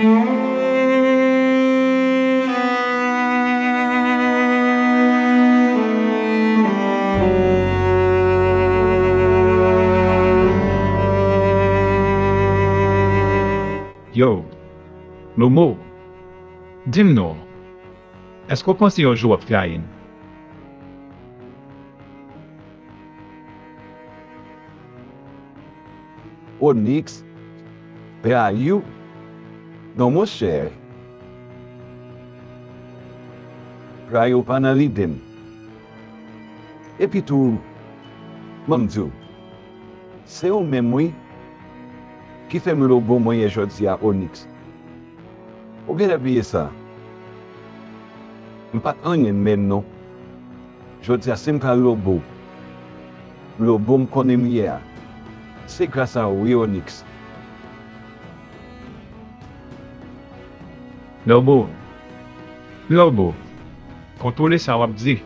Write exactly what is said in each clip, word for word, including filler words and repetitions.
Yo, Lobo, di m non, èske w panse yon jou w ap trayi m? Onyx, trayi w? Non, monchè. Trayi w pa nan lide m. Epi tou, ban m di w, se ou menm, wi, ki fè m Lobo mwen ye jodi a, Onyx. Ou genlè bliye sa. M pa t anyen menm non. Jodi a, si m ka Lobo, Lobo m konnen m ye a, se gras a ou wi, Onyx. Lobo, Lobo, kontwole sa w ap di.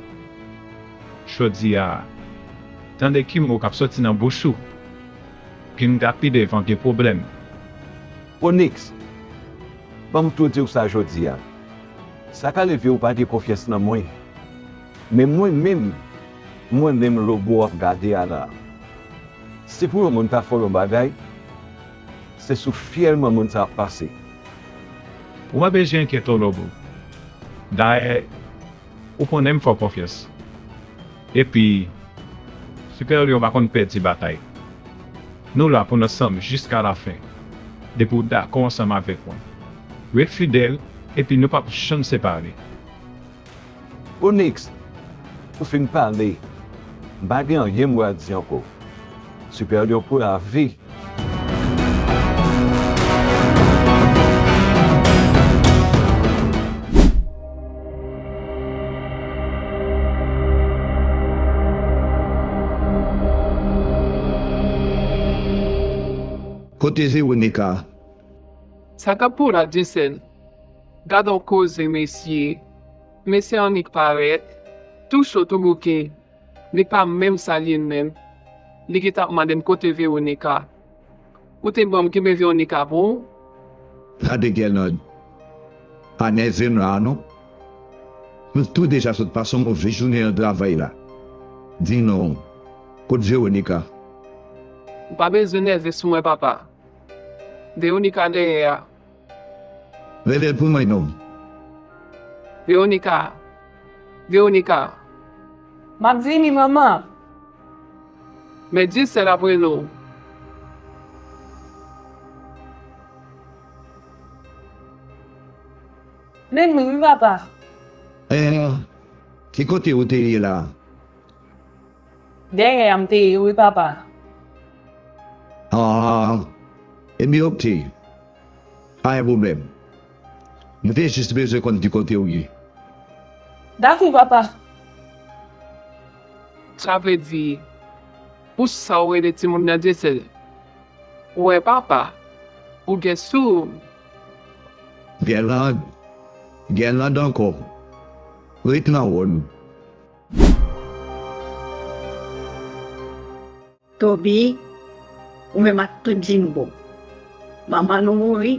Jodi a, tande ki mo k ap soti nan bouch ou. Pinga pi devan gen pwoblèm. Onyx, ban m tou di w sa jodi a. Sa ka leve ou pa gen konfyans nan mwen. Men mwen menm, mwen menm Lobo w ap gade a la. Si pou yon moun ta fè w yon bagay, se sou fyèl manman sa ap pase. Ou pa bezwen enkyete w, Lobo. Dayè, ou konnen m fè w konfyans. Epi, Siperyè pa konn pèdi batay. Nou la pou n ansanm jiska lafen. Depi w dakò ansanm avèk mwen. Ret fidèl, epi nou p ap janm separe. Onyx, ou fin pale. M pa gen anyen m pral di ankò. Siperyè pou lavi. Kote Veronica? Sa k ap pou la, Dyesèl? Gad on koze, mesye. Mesye Annik parèt, tou cho, tou bouke. Li pa menm salye m menm. Li gentan ap mande m kote Veronica. Ou te ban m kenbe Veronica pou ou? Gade Guerlande. Pa nève m la non. Nou tou deja sot pase yon move jounen nan travay la. Di non, kot Veronica? Ou pa bezwen nève sou mwen, papa. Veronica dèyè a. Rele l pou mwen non. Veronica! Veronica! M ap vini, manman. Men Dyesèl ap rele w. Men wi, papa. Eh, ki kote ou te ye la? Dèyè a m te ye wi, papa. Ah, ebyen, oke. Pa gen pwoblèm. M te jis bezwen konn ki kote ou ye. Dakò, papa. Sa vle di, pou sa w rele timoun nan Dyesèl? Ou wè papa, ou gen sou ou. Guerlande, Guerlande ankò. Ret nan wòl ou. Toby, ou menm ak tout Jimbo. Manman nou mouri,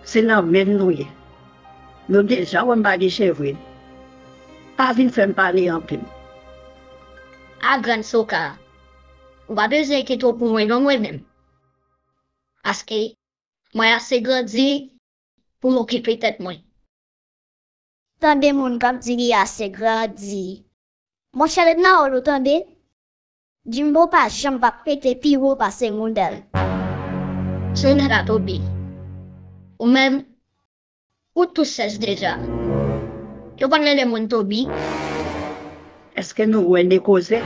se nan men n nou ye. Nou deja wè m pa gen chevre. Pa vin fè m pale anpil. A grann Soka, ou pa bezwen enkyete w pou mwen non mwen menm. Paske mwen ase grandi pou m okipe tèt mwen. Tande moun k ap di li ase grandi. Monchè, ret nan wòl ou tande. Jimbo pa janm p ap pete pi wo pase modèl. Se nèg la Toby. Ou menm, ou tou sèch deja. Yo konn rele moun Toby. Èske nou wè n e koze?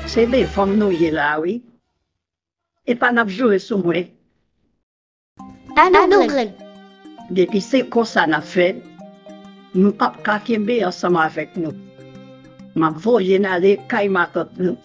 Se devan m nou ye la wi. Epa n ap joure sou mwen. Ann nou grenn. Depi se konsa n ap fè, nou p ap ka kenbe ansanm avèk nou. M ap voye n ale kay matant nou.